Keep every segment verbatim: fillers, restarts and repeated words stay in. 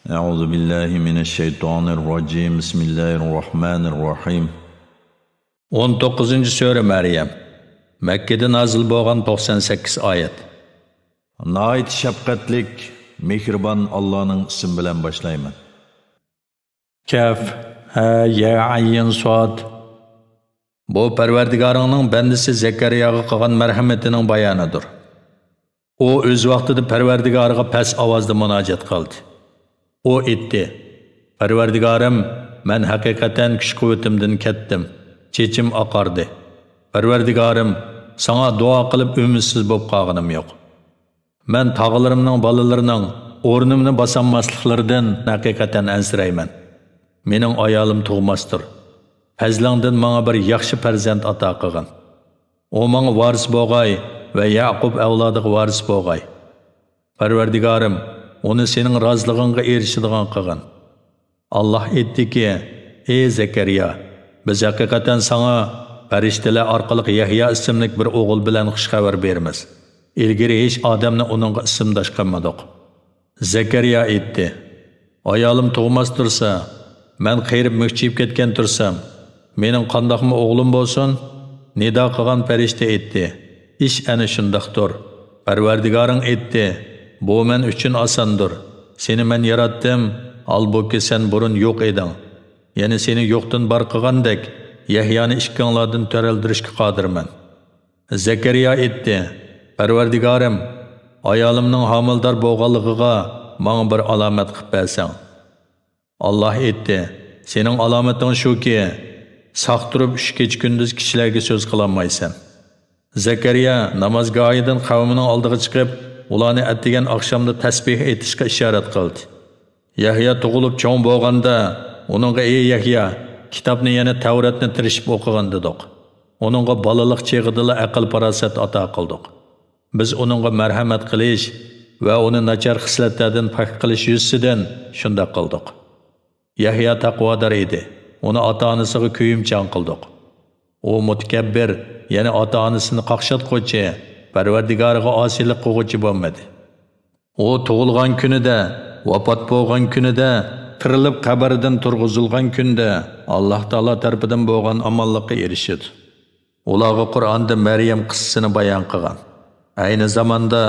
أعوذ بالله من الشيطان الرجيم. بسم الله الرحمن الرحيم. ئون توققۇزىنچى سۈرە مەريەم. مەككىدە نازىل بولغان توقسان سەككىز ئايەت. ناھايىتى شەپقەتلىك، مېھرىبان ئاللانىڭ ئىسمى بىلەن باشلايمەن. كەف، ھە، يە، ئەين، ساد. بۇ پەرۋەردىگارىڭنىڭ بەندىسى زەكەرىياغا قىلغان مەرھىمىتىنىڭ بايانىدۇر. ئۇ ئۆز ۋاقتىدا پەرۋەردىگارىغا پەس ئاۋازدا مۇناجات قىلدى. ئۇ ئېيتتى: «پەرۋەردىگارىم، مەن ھەقىقەتەن كۈچ-قۇۋۋىتىمدىن كەتتىم، چېچىم ئاقاردى. پەرۋەردىگارىم، ساڭا دۇئا قىلىپ ئۈمىدسىز بولۇپ قالغىنىم يوق. مەن تاغىلىرىمنىڭ بالىلىرىنىڭ ئورنۇمنى باسالماسلىقلىرىدىن ھەقىقەتەن ئەنسىرەيمەن. مېنىڭ ئايالىم تۇغماستۇر. پەزلىڭدىن ماڭا بىر ياخشى پەرزەنت ئاتا قىلغىن. ئۇ ماڭا ۋارىس بولغاي ۋە يەقۇب ئەۋلادىغا ۋارىس بولغاي. پەرۋەردىگارىم، ئۇنى سېنىڭ رازىلىقىڭغا ئېرىشىدىغان قىلغىن.» ئاللاھ ئېيتتىكى: «ئى زەكەرىيا، بىز ھەقىقەتەن ساڭا پەرىشتىلەر ئارقىلىق يەھيا ئىسىملىك بىر ئوغۇل بىلەن خۇش خەۋەر بېرىمىز. ئىلگىرى ھېچ ئادەمنى ئۇنىڭغا ئىسىمداش قىلمىدۇق.» زەكەرىيا ئېيتتى: «ئايالىم تۇغماس تۇرسا، مەن قېرىپ مۈكچىيىپ كەتكەن تۇرسام، مېنىڭ قانداقمۇ ئوغلۇم بولسۇن؟» نىدا قىلغان پەرىشتە ئېيتتى: «ئىش ئەنە شۇنداقتۇر. پەرۋەردىگارىڭ ئېيتتى: بۇ مەن ئۈچۈن ئاساندۇر. سېنى مەن ياراتتىم، ھالبۇكى، سەن بۇرۇن يوق ئىدىڭ. يەنى سېنى يوقتىن بار قىلغاندەك، يەھيانى ئىككىڭلاردىن تىرىلدۈرۈشكە قادىرمەن.» زەكەرىيا ئېيتتى: «پەرۋەردىگارىم، ئايالىمنىڭ ھامىلىدار بولغانلىقىغا ماڭا بىر ئالامەت قىلىپ بەرسەڭ.» ئاللاھ ئېيتتى: «سېنىڭ ئالامىتىڭ شۇكى، ساق تۇرۇپ ئۈچ كېچە-كۈندۈز كىشىلەرگە سۆز قىلالمايسەن.» زەكەرىيا نامازگاھىدىن قەۋمىنىڭ ئالدىغا چىقىپ، ئۇلارنى ئەتىگەن-ئاخشامدا تەسبىھ ئېيتىشقا ئىشارەت قىلدى. يەھيا تۇغۇلۇپ چوڭ بولغاندا، ئۇنىڭغا: «ئى يەھيا، كىتابنى، يەنى تەۋراتنى تىرىشىپ ئوقۇغىن» دېدۇق. ئۇنىڭغا بالىلىق چېغىدىلا ئەقىل-پاراسەت ئاتا قىلدۇق. بىز ئۇنىڭغا مەرھەمەت قىلىش ۋە ئۇنى ناچار خىسلەتلەردىن پاك قىلىش يۈزىسىدىن شۇنداق قىلدۇق. يەھيا تەقۋادار ئىدى. ئۇنى ئاتا-ئانىسىغا كۆيۈمچان قىلدۇق. ئۇ مۇتەكەببىر، يەنى ئاتا-ئانىسىنى قاقشاتقۇچى، پەرۋەردىگارىغا ئاسىيلىق قىلغۇچى بولمىدى. ئۇ تۇغۇلغان كۈنىدە، ۋاپات بولغان كۈنىدە، تىرىلىپ قەبرىدىن تۇرغۇزۇلغان كۈندە ئاللاھ تائالا تەرىپىدىن بولغان ئامانلىققا ئېرىشىدۇ. ئۇلارغا قۇرئاندا مەريەم قىسسىسىنى بايان قىلغان. ئەينى زاماندا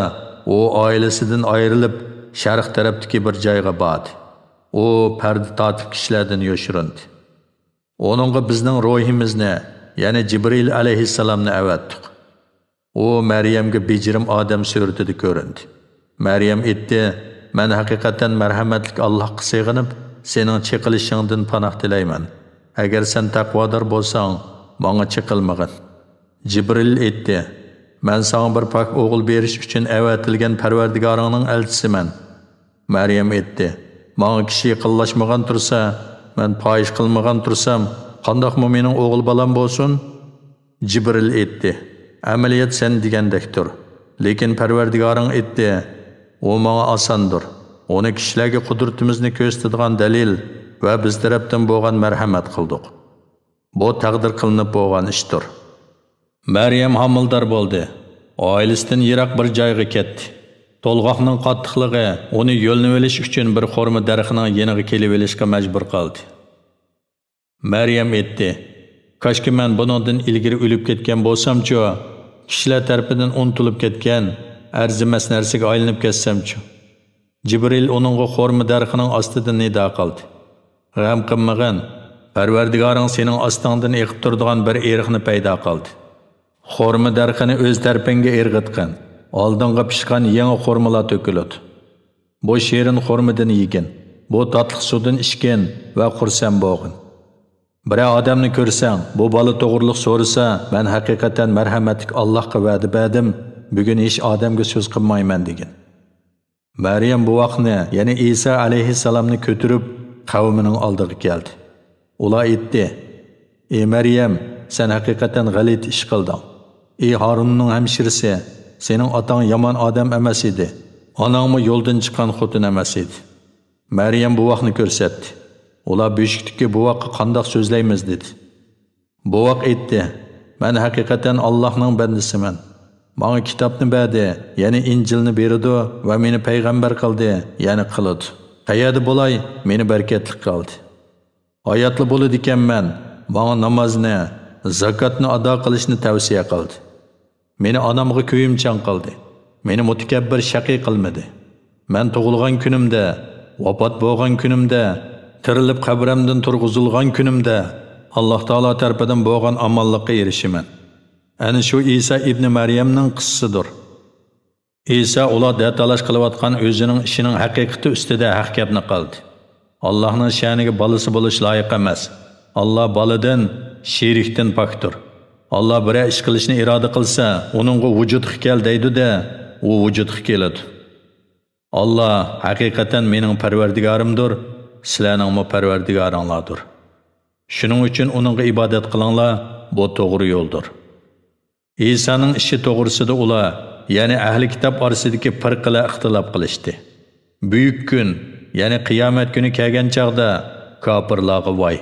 ئۇ ئائىلىسىدىن ئايرىلىپ، شەرق تەرەپتىكى بىر جايغا باردى. ئۇ پەردە تارتىپ كىشىلەردىن يوشۇرۇندى. ئۇنىڭغا بىزنىڭ روھىمىزنى، يەنى جىبرىئىل ئەلەيھىسسالامنى ئەۋەتتۇق. ئۇ مەريەمگە بېجىرىم ئادەم سۈرىتىدە كۆرۈندى. مەريەم ئېيتتى: «مەن ھەقىقەتەن مەرھەمەتلىك ئاللاھقا سېغىنىپ، سېنىڭ چېقىلىشىڭدىن پاناھ تىلەيمەن. ئەگەر سەن تەقۋادار بولساڭ، ماڭا چېقىلمىغىن.» جىبرىئىل ئېيتتى: «مەن ساڭا بىر پاك ئوغۇل بېرىش ئۈچۈن ئەۋەتىلگەن پەرۋەردىگارىڭنىڭ ئەلچىسىمەن.» مەريەم ئېيتتى: «ماڭا كىشى يېقىنلاشمىغان تۇرسا، مەن پاھىش قىلمىغان تۇرسام، قانداقمۇ مېنىڭ ئوغۇل بالام بولسۇن؟» جىبرىل ئېيتتى: «ئەمەلىيەت سەن دېگەندەكتۇر. لېكىن پەرۋەردىگارىڭ ئېيتتى، ئۇ ماڭا ئاساندۇر. ئۇنى كىشىلەرگە قۇدرىتىمىزنى كۆرسىتىدىغان دەلىل ۋە بىز تەرەپتىن بولغان مەرھەمەت قىلدۇق. بۇ تەقدىر قىلىنىپ بولغان ئىشتۇر.» مەريەم ھامىلىدار بولدى. ئائىلىسىدىن يىراق بىر جايغا كەتتى. تولغاقنىڭ قاتتىقلىقى ئۇنى يۆلىنىۋېلىش ئۈچۈن بىر خورما دەرىخىنىڭ يېنىغا كېلىۋېلىشقا مەجبۇر قىلدى. مەريەم ئېيتتى: «كاشكى مەن بۇنىڭدىن ئىلگىرى ئۆلۈپ كەتكەن بولسامچۇ، كىشىلەر تەرىپىدىن ئۇنتۇلۇپ كەتكەن، ئەرزىمەس نەرسىگە ئايلىنىپ كەتسەمچۇ؟» جىبرىل ئۇنىڭغا خورما دەرىخىنىڭ ئاستىدىن نىدا قىلدى: «غەم قىلمىغىن، پەرۋەردىگارىڭ سېنىڭ ئاستىڭدىن ئېقىپ تۇرىدىغان بىر ئېرىقنى پەيدا قىلدى. خورما دەرىخىنى ئۆز تەرىپىڭگە ئىرغىتقىن، ئالدىڭغا پىشقان يېڭى خورمىلار تۆكۈلىدۇ. بۇ شېرىن خورمىدىن يېگىن، بۇ تاتلىق سۇدىن ئىچكىن ۋە خۇرسەن بولغىن. بىرەر ئادەمنى كۆرسەڭ، بۇ بالا توغرۇلۇق سورىسا، مەن ھەقىقەتەن مەرھەمەتلىك ئاللاھقا ۋەدە بەردىم، بۈگۈن ھېچ ئادەمگە سۆز قىلمايمەن» دېگىن. مەريەم بوۋاقنى، يەنى ئىسا ئەلەيھىسسالامنى كۆتۈرۈپ، قەۋمىنىڭ ئالدىغا كەلدى. ئۇلار ئېيتتى: «ئى مەريەم، سەن ھەقىقەتەن غەلىتە ئىش قىلدىڭ. ئى ھارۇننىڭ ھەمشىرىسى، سېنىڭ ئاتاڭ يامان ئادەم ئەمەس ئىدى، ئاناڭمۇ يولدىن چىققان خوتۇن ئەمەس ئىدى.» مەريەم بوۋاقنى كۆرسەتتى. ئۇلار بۆشۈكتىكى بوۋاققا: «قانداق سۆزلەيمىز؟» دېدى. بوۋاق ئېيتتى: «مەن ھەقىقەتەن ئاللاھنىڭ بەندىسىمەن. ماڭا كىتابنى بەردى، يەنى ئىنجىلنى بېرىدۇ ۋە مېنى پەيغەمبەر قىلدى، يەنى قىلىدۇ. قەيەردە بولاي، مېنى بەرىكەتلىك قىلدى. ھاياتلا بولىدىكەنمەن، ماڭا نامازنى، زاكاتنى ئادا قىلىشنى تەۋسىيە قىلدى. مېنى ئانامغا كۆيۈمچان قىلدى. مېنى مۇتەكەببىر، شەقىي قىلمىدى. مەن تۇغۇلغان كۈنۈمدە، ۋاپات بولغان كۈنۈمدە، تىرىلىپ قەبرەمدىن تۇرغۇزۇلغان كۈنۈمدە، ئاللاھ تائالا تەرىپىدىن بولغان ئامانلىققا ئېرىشىمەن. ئەنە شۇ ئىسا ئىبنى مەريەمنىڭ قىسسىسىدۇر. ئىسا ئۇلار دەتالاش قىلىۋاتقان ئۆزىنىڭ ئىشىنىڭ ھەقىقىتى ئۈستىدە ھەق گەپنى قىلدى. ئاللاھنىڭ شەنىگە بالىسى بولۇش لايىق ئەمەس. ئاللاھ بالىدىن، شېرىكتىن پاكتۇر. ئاللاھ بىرەر ئىش قىلىشنى ئىرادە قىلسا، ئۇنىڭغا ۋۇجۇدقا كەل دەيدۇ-دە، ئۇ ۋۇجۇدقا كېلىدۇ. ئاللاھ ھەقىقەتەن مېنىڭ پەرۋەردىگارىمدۇر، سىلەرنىڭمۇ پەرۋەردىگارىڭلاردۇر. شۇنىڭ ئۈچۈن ئۇنىڭغا ئىبادەت قىلىڭلار، بۇ توغرا يولدۇر. ئىسانىڭ ئىشى توغرىسىدا ئۇلار، يەنى ئەھلى كىتاب ئارىسىدىكى پىرقىلەر ئىختىلاپ قىلىشتى. بۈيۈك كۈن، يەنى قىيامەت كۈنى كەلگەن چاغدا كاپىرلارغا ۋاي!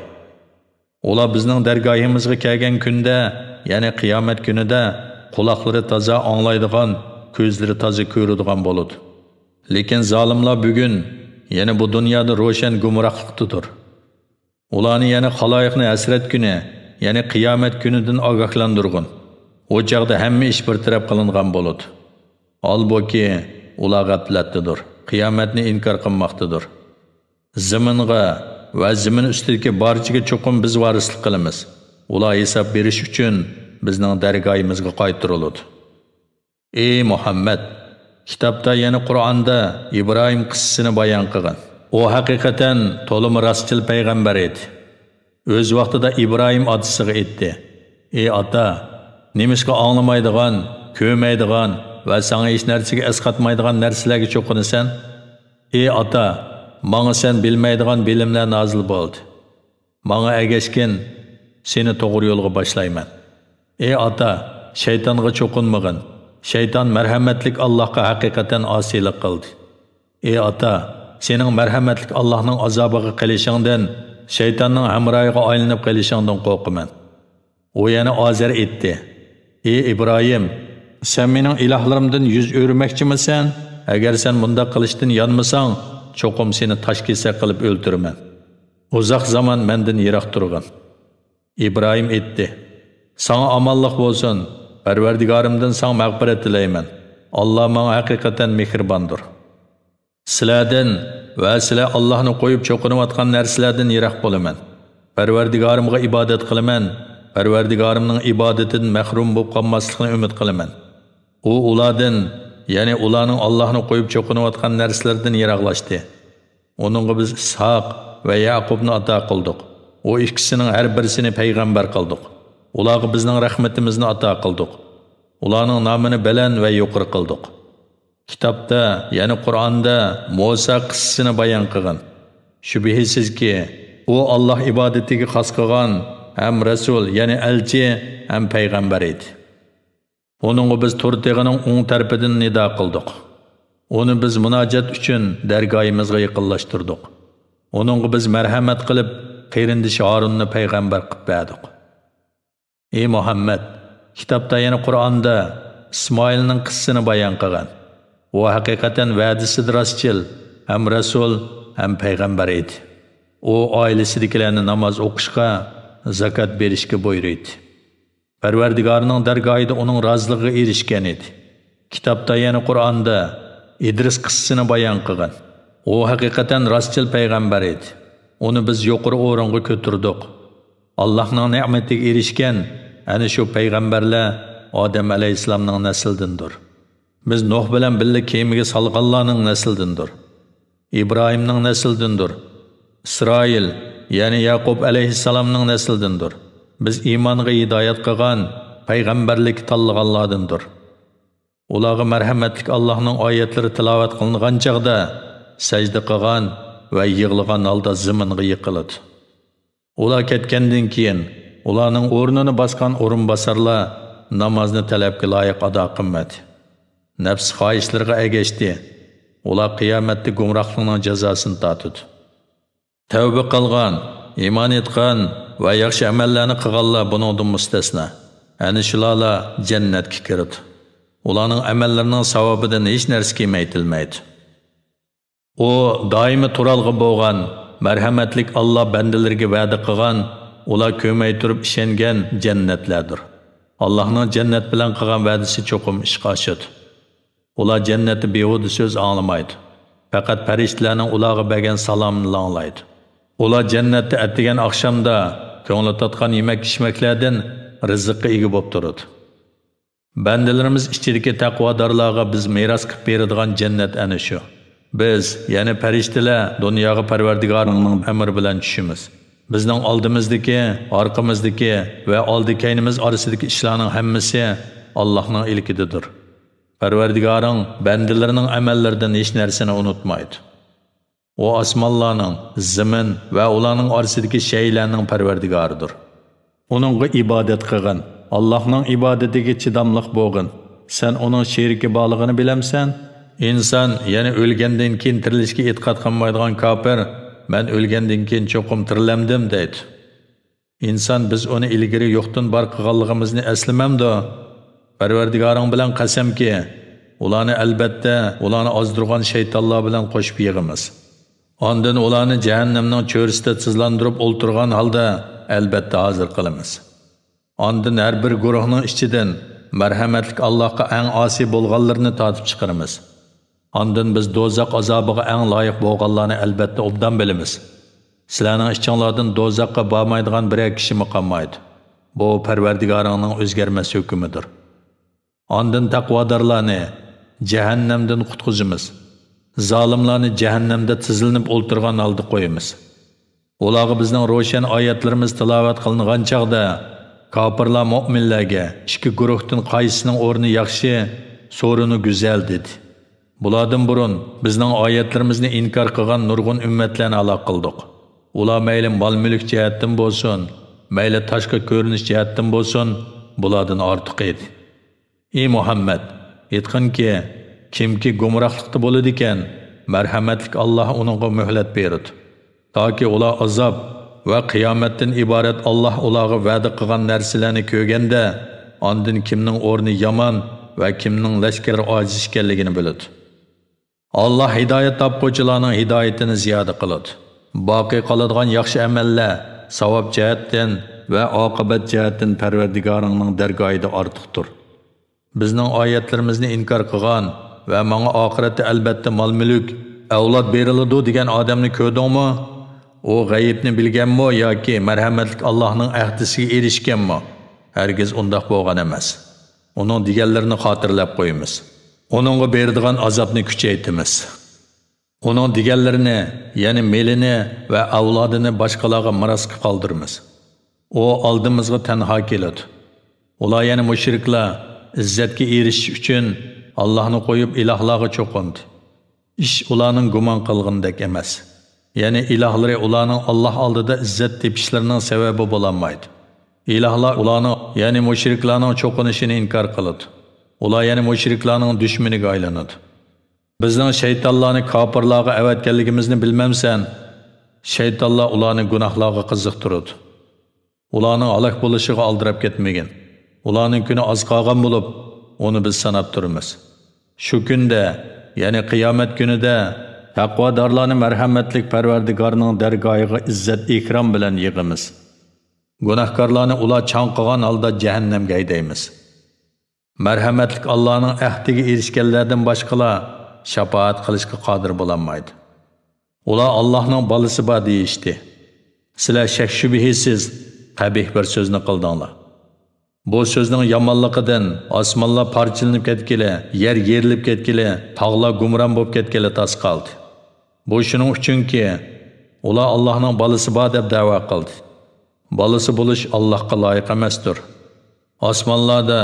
ئۇلار بىزنىڭ دەرگاھىمىزغا كەلگەن كۈندە، يەنى قىيامەت كۈنىدە قۇلاقلىرى تازا ئاڭلايدىغان، كۆزلىرى تازا كۆرىدىغان بولىدۇ. لېكىن زالىملار بۈگۈن، يەنى بۇ دۇنيادا روشەن گۇمراھلىقتىدۇر. ئۇلارنى يەنە خالايىقنى ھەسرەت كۈنى، يەنى قىيامەت كۈنىدىن ئاگاھلاندۇرغىن. ئۇ چاغدا ھەممە ئىش بىر تەرەپ قىلىنغان بولىدۇ. ھالبۇكى، ئۇلار غەپلەتتىدۇر، قىيامەتنى ئىنكار قىلماقتىدۇر. زېمىنغا ۋە زېمىن ئۈستىدىكى بارچىگە چوقۇم بىز ۋارىسلىق قىلىمىز. ئۇلار ھېساب بېرىش ئۈچۈن بىزنىڭ دەرگاھىمىزغا قايتۇرۇلىدۇ. ئى مۇھەممەد! كىتابتا، يەنى قۇرئاندا ئىبراھىم قىسسىسىنى بايان قىلغىن. ئۇ ھەقىقەتەن تولىمۇ راستچىل پەيغەمبەر ئىدى. ئۆز ۋاقتىدا ئىبراھىم ئاتىسىغا ئېيتتى: «ئى ئاتا، نېمىشقا ئاڭلىمايدىغان، كۆرمەيدىغان ۋە ساڭا ھېچ نەرسىگە ئەسقاتمايدىغان نەرسىلەرگە چوقۇنىسەن؟ ئى ئاتا، ماڭا سەن بىلمەيدىغان بىلىملەر نازىل بولدى. ماڭا ئەگەشكىن، سېنى توغرا يولغا باشلايمەن. ئى ئاتا، شەيتانغا چوقۇنمىغىن. شەيتان مەرھەمەتلىك ئاللاھقا ھەقىقەتەن ئاسىيلىق قىلدى. ئى ئاتا، سېنىڭ مەرھەمەتلىك ئاللاھنىڭ ئازابىغا قېلىشىڭدىن، شەيتاننىڭ ھەمراھىغا ئايلىنىپ قېلىشىڭدىن قورقىمەن.» ئۇ يەنە ئازەر ئېيتتى: «ئى ئىبراھىم، سەن مېنىڭ ئىلاھلىرىمدىن يۈز ئۆرۈمەكچىمىسەن؟ ئەگەر سەن مۇنداق قىلىشتىن يانمىساڭ، چوقۇم سېنى تاشكېسەك قىلىپ ئۆلتۈرىمەن. ئۇزاق زامان مەندىن يىراق تۇرغىن.» ئىبراھىم ئېيتتى: «ساڭا ئامانلىق بولسۇن، پەرۋەردىگارىمدىن ساڭا مەغپىرەت تىلەيمەن. ئاللا ماڭا ھەقىقەتەن مېھرىباندۇر. سىلەردىن ۋە سىلەر ئاللاھنى قويۇپ چوقۇنۇۋاتقان نەرسىلەردىن يىراق بولىمەن. پەرۋەردىگارىمغا ئىبادەت قىلىمەن، پەرۋەردىگارىمنىڭ ئىبادىتىدىن مەھرۇم بولۇپ قالماسلىقنى ئۈمىد قىلىمەن.» ئۇ ئۇلاردىن، يەنى ئۇلارنىڭ ئاللاھنى قويۇپ چوقۇنۇۋاتقان نەرسىلىرىدىن يىراقلاشتى. ئۇنىڭغا بىز ئىسھاق ۋە يەقۇبنى ئاتا قىلدۇق. ئۇ ئىككىسىنىڭ ھەر بىرسىنى پەيغەمبەر قىلدۇق. ئۇلارغا بىزنىڭ رەھمىتىمىزنى ئاتا قىلدۇق. ئۇلارنىڭ نامىنى بەلەن ۋە يۇقىرى قىلدۇق. كىتابتا، يەنى قۇرئاندا مۇسا قىسسىسىنى بايان قىلغىن. شۈبھىسىزكى، ئۇ ئاللاھ ئىبادىتىگە خاس قىلغان ھەم رەسۇل، يەنى ئەلچى، ھەم پەيغەمبەر ئىدى. ئۇنىڭغا بىز تۇر تېغىنىڭ ئوڭ تەرىپىدىن نىدا قىلدۇق. ئۇنى بىز مۇناجات ئۈچۈن دەرگاھىمىزغا يېقىنلاشتۇردۇق. ئۇنىڭغا بىز مەرھەمەت قىلىپ، قېرىندىشى ھارۇننى پەيغەمبەر قىلىپ بەردۇق. ئى مۇھەممەد! كىتابتا، يەنى قۇرئاندا ئىسمائىلنىڭ قىسسىسىنى بايان قىلغان. ئۇ ھەقىقەتەن ۋەدىسىدە راستچىل، ھەم رەسۇل، ھەم پەيغەمبەر ئىدى. ئۇ ئائىلىسىدىكىلەرنى ناماز ئوقۇشقا، زاكات بېرىشكە بۇيرۇيدۇ. پەرۋەردىگارىنىڭ دەرگاھىدا ئۇنىڭ رازىلىقىغا ئېرىشكەن ئىدى. كىتابتا، يەنى قۇرئاندا ئىدرىس قىسسىسىنى بايان قىلغان. ئۇ ھەقىقەتەن راستچىل پەيغەمبەر ئىدى. ئۇنى بىز يۇقىرى ئورۇنغا كۆتۈردۇق. ئاللاھنىڭ نېمىتىگە ئېرىشكەن ئەنە شۇ پەيغەمبەرلەر ئادەم ئەلەيھىسسالامنىڭ نەسلىدىندۇر. بىز نۇھ بىلەن بىللە كېمىگە سالغانلارنىڭ نەسلىدىندۇر. ئىبراھىمنىڭ نەسلىدىندۇر. ئىسرائىل، يەنى يەقۇب ئەلەيھىسسالامنىڭ نەسلىدىندۇر. بىز ئىمانغا ھىدايەت قىلغان، پەيغەمبەرلىككە تاللىغانلاردىندۇر. ئۇلارغا مەرھەمەتلىك ئاللاھنىڭ ئايەتلىرى تىلاۋەت قىلىنغان چاغدا سەجدە قىلغان ۋە يىغلىغان ھالدا زېمىنغا يىقىلىدۇ. ئۇلار كەتكەندىن كېيىن، ئۇلارنىڭ ئورنىنى باسقان ئورۇنباسارلار نامازنى تەلەپكە لايىق ئادا قىلمىدى. نەپسى خاھىشلىرىغا ئەگەشتى. ئۇلار قىيامەتتە گۇمراھلىقنىڭ جازاسىنى تارتىدۇ. تەۋبە قىلغان، ئىمان ئېيتقان ۋە ياخشى ئەمەللەرنى قىلغانلار بۇنىڭدىن مۇستەسنا. ئەنە شۇلارلا جەننەتكە كىرىدۇ. ئۇلارنىڭ ئەمەللىرىنىڭ ساۋابىدىن ھېچ نەرسە كېمەيتىلمەيدۇ. ئۇ دائىمىي تۇرالغۇ بولغان، مەرھەمەتلىك ئاللا بەندىلىرىگە ۋەدە قىلغان، ئۇلار كۆرمەي تۇرۇپ ئىشەنگەن جەننەتلەردۇر. ئاللانىڭ جەننەت بىلەن قىلغان ۋەدىسى چوقۇم ئىشقا ئاشىدۇ. ئۇلار جەننەتتە بىھۇدە سۆز ئاڭلىمايدۇ. پەقەت پەرىشتىلەرنىڭ ئۇلارغا بەرگەن سالامىنىلا ئاڭلايدۇ. ئۇلار جەننەتتە ئەتىگەن ئاخشامدا كۆڭلى تارتقان يېمەك-ئىچمەكلەردىن رىزىققا ئىگە بولۇپ تۇرىدۇ. بەندىلىرىمىز ئىچىدىكى تەقۋادارلارغا بىز مىراس قىلىپ بېرىدىغان جەننەت ئەنە شۇ. بىز، يەنى پەرىشتىلەر، دۇنياغا پەرۋەردىگارىڭنىڭ ئەمرى بىلەن چۈشىمىز. بىزنىڭ ئالدىمىزدىكى، ئارقىمىزدىكى ۋە ئالدى-كەينىمىز ئارىسىدىكى ئىشلارنىڭ ھەممىسى ئاللاھنىڭ ئىلكىدىدۇر. پەرۋەردىگارىڭ بەندىلىرىنىڭ ئەمەللىرىدىن ھېچ نەرسىنى ئۇنتۇمايدۇ. ئۇ ئاسمانلارنىڭ، زېمىن ۋە ئۇلارنىڭ ئارىسىدىكى شەيئىلەرنىڭ پەرۋەردىگارىدۇر. ئۇنىڭغا ئىبادەت قىلغىن، ئاللاھنىڭ ئىبادىتىگە چىداملىق بولغىن. سەن ئۇنىڭ شېرىكى بارلىقىنى بىلەمسەن؟ ئىنسان، يەنى ئۆلگەندىن كېيىن تىرىلىشكە ئېتىقاد قىلمايدىغان كاپىر، مەن ئۆلگەندىن كېيىن چوقۇم تىرىلەمدىم دەيدۇ. ئىنسان، بىز ئۇنى ئىلگىرى يوقتىن بار قىلغانلىقىمىزنى ئەسلىمەمدۇ؟ پەرۋەردىگارىڭ بىلەن قەسەمكى، ئۇلارنى ئەلبەتتە، ئۇلارنى ئازدۇرغان شەيتانلار بىلەن قوشۇپ يىغىمىز. ئاندىن ئۇلارنى جەھەننەمنىڭ چۆرىسىدە تىزلاندۇرۇپ ئولتۇرغان ھالدا ئەلبەتتە ھازىر قىلىمىز. ئاندىن ھەر بىر گۇرۇھنىڭ ئىچىدىن مەرھەمەتلىك ئاللاھقا ئەڭ ئاسىي بولغانلىرىنى تارتىپ چىقىرىمىز. ئاندىن بىز دوزاخ ئازابىغا ئەڭ لايىق بولغانلارنى ئەلبەتتە ئوبدان بىلىمىز. سىلەرنىڭ ئىچىڭلاردىن دوزاخقا بارمايدىغان بىرەر كىشىمۇ قالمايدۇ. بۇ پەرۋەردىگارىڭنىڭ ئۆزگەرمەس ھۆكمىدۇر. ئاندىن تەقۋادارلارنى جەھەننەمدىن قۇتقۇزىمىز. زالىملارنى جەھەننەمدە تىزلىنىپ ئولتۇرغان ھالدا قويىمىز. ئۇلارغا بىزنىڭ روشەن ئايەتلىرىمىز تىلاۋەت قىلىنغان چاغدا، كاپىرلار مۆمىنلەرگە، ئىككى گۇرۇھتىن قايسىسىنىڭ ئورنى ياخشى؟ سورۇنى گۈزەل، دېدى. بۇلاردىن بۇرۇن بىزنىڭ ئايەتلىرىمىزنى ئىنكار قىلغان نۇرغۇن ئۈممەتلەرنى ھالاك قىلدۇق. ئۇلار مەيلى مال-مۈلۈك جەھەتتىن بولسۇن، مەيلى تاشقى كۆرۈنۈش جەھەتتىن بولسۇن، بۇلاردىن ئارتۇق ئىدى. ئى مۇھەممەد، ئېيتقىنكى، كىمكى گۇمراھلىقتا بولىدىكەن، مەرھەمەتلىك ئاللاھ ئۇنىڭغا مۆھلەت بېرىدۇ، تاكى ئۇلار ئازاب ۋە قىيامەتتىن ئىبارەت ئاللاھ ئۇلارغا ۋەدە قىلغان نەرسىلەرنى كۆرگەندە، ئاندىن كىمنىڭ ئورنى يامان ۋە كىمنىڭ لەشكىرى ئاجىز ئىكەنلىكىنى بىلىدۇ. ئاللاھ ھىدايەت تاپقۇچىلارنىڭ ھىدايىتىنى زىيادە قىلىدۇ. باقىي قالىدىغان ياخشى ئەمەللەر ساۋاب جەھەتتىن ۋە ئاقىۋەت جەھەتتىن پەرۋەردىگارىڭنىڭ دەرگاھىدا ئارتۇقتۇر. بىزنىڭ ئايەتلىرىمىزنى ئىنكار قىلغان ۋە ماڭا ئاخىرەتتە ئەلبەتتە مال-مۈلۈك، ئەۋلاد بېرىلىدۇ دېگەن ئادەمنى كۆردۈڭمۇ؟ ئۇ غەيىبنى بىلگەنمۇ ياكى مەرھەمەتلىك ئاللاھنىڭ ئەھدىسىگە ئېرىشكەنمۇ؟ ھەرگىز ئۇنداق بولغان ئەمەس. ئۇنىڭ دېگەنلىرىنى خاتىرىلەپ قويىمىز. ئۇنىڭغا بېرىدىغان ئازابنى كۈچەيتىمىز. ئۇنىڭ دېگەنلىرىنى، يەنى مېلىنى ۋە ئەۋلادىنى باشقىلارغا مىراس قىلىپ قالدۇرىمىز. ئۇ ئالدىمىزغا تەنھا كېلىدۇ. ئۇلار، يەنى مۇشرىكلار، ئىززەتكە ئېرىشىش ئۈچۈن ئاللاھنى قويۇپ ئىلاھلارغا چوقۇندى. ئىش ئۇلارنىڭ گۇمان قىلغىنىدەك ئەمەس. يەنى ئىلاھلىرى ئۇلارنىڭ ئاللاھ ئالدىدا ئىززەت تېپىشلىرىنىڭ سەۋەبى بولالمايدۇ. ئىلاھلار ئۇلارنىڭ، يەنى مۇشرىكلارنىڭ چوقۇنۇشىنى ئىنكار قىلىدۇ. ئۇلار يەنى مۇشرىكلارنىڭ دۈشمىنىگە ئايلىنىدۇ. بىزنىڭ شەيتانلارنى كاپىرلارغا ئەۋەتكەنلىكىمىزنى بىلمەمسەن؟ شەيتانلار ئۇلارنى گۇناھلارغا قىزىقتۇرىدۇ. ئۇلارنىڭ ھالاك بولۇشىغا ئالدىراپ كەتمىگىن. ئۇلارنىڭ كۈنى ئاز قالغان بولۇپ، ئۇنى بىز ساناپ تۇرىمىز. شۇ كۈندە، يەنى قىيامەت كۈنىدە، تەقۋادارلارنى مەرھەمەتلىك پەرۋەردىگارنىڭ دەرگاھىغا ئىززەت-ئىكرام بىلەن يىغىمىز. گۇناھكارلارنى ئۇلار چاڭقىغان ھالدا جەھەننەمگە ھەيدەيمىز. مەرھەمەتلىك ئاللانىڭ ئەھدىگە ئېرىشكەنلەردىن باشقىلار شاپائەت قىلىشقا قادىر بولالمايدۇ. ئۇلار ئاللانىڭ بالىسى بار دېيىشتى. سىلەر شەك-شۈبھىسىز قەبىھ بىر سۆزنى قىلدىڭلار. بۇ سۆزنىڭ يامانلىقىدىن ئاسمانلار پارچىلىنىپ كەتكىلى، يەر يېرىلىپ كەتكىلى، تاغلار گۇمران بولۇپ كەتكىلى تاس قالدى. بۇ شۇنىڭ ئۈچۈنكى، ئۇلار ئاللانىڭ بالىسى بار دەپ دەۋا قىلدى. بالىسى بولۇش ئاللاھقا لايىق ئەمەستۇر. ئاسمانلاردا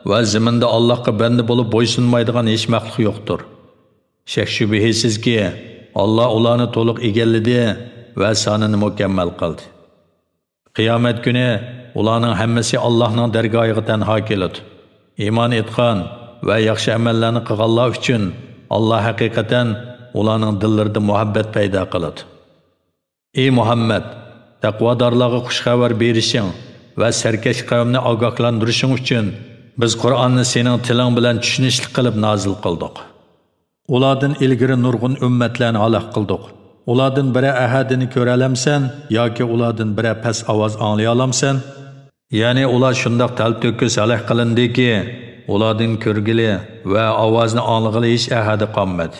ۋە زېمىندا ئاللاھقا بەندە بولۇپ بويسۇنمايدىغان ھېچ مەخلۇق يوقتۇر. شەك-شۈبھىسىزكى، ئاللا ئۇلارنى تولۇق ئىگىلىدى ۋە سانىنى مۇكەممەل قىلدى. قىيامەت كۈنى ئۇلارنىڭ ھەممىسى ئاللاھنىڭ دەرگاھىغا تەنھا كېلىدۇ. ئىمان ئېيتقان ۋە ياخشى ئەمەللەرنى قىلغانلار ئۈچۈن ئاللا ھەقىقەتەن ئۇلارنىڭ دىللىرىدا مۇھەببەت پەيدا قىلىدۇ. ئى مۇھەممەد، تەقۋادارلارغا خۇش خەۋەر بېرىشىڭ ۋە سەركەش قەۋمنى ئاگاھلاندۇرۇشۇڭ ئۈچۈن بىز قۇرئاننى سېنىڭ تىلىڭ بىلەن چۈشىنىشلىك قىلىپ نازىل قىلدۇق. ئۇلاردىن ئىلگىرى نۇرغۇن ئۈممەتلەرنى ھالاك قىلدۇق. ئۇلاردىن بىرەر ئەھەدىنى كۆرەلەمسەن ياكى ئۇلاردىن بىرەر پەس ئاۋاز ئاڭلىيالامسەن؟ يەنى ئۇلار شۇنداق تەلتۆكۈس ھالاك قىلىندىكى، ئۇلاردىن كۆرگىلى ۋە ئاۋازنى ئاڭلىغىلى ھېچ ئەھەدى قالمىدى.